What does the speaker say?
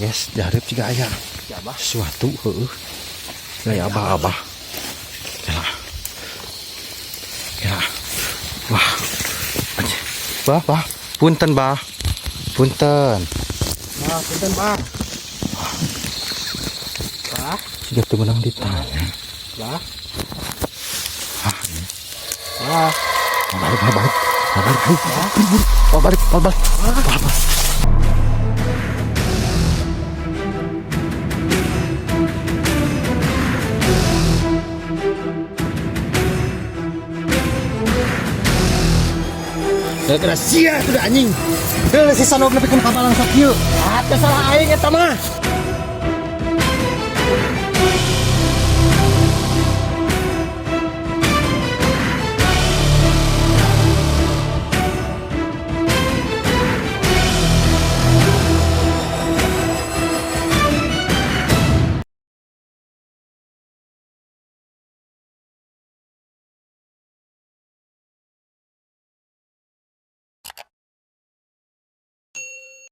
Guys, di hareup juga aya Ya, Abah. Sesuatu heueuh. Ya abah abah. Ya. Ya. Wah. Anjir. Bah, bah. Punten, bah. Punten. Bah, punten, Bah. Bah, Siga teu meunang ditanya. Bah. Ah, Bah. balik, balik, balik. Balik, balik. Balik, balik, balik, balik. Balik, balik. Gara-gara sia tuh anjing. Heuh, si Sanok nepikeun ka balang sakieu. Ah, teu salah aing eta mah.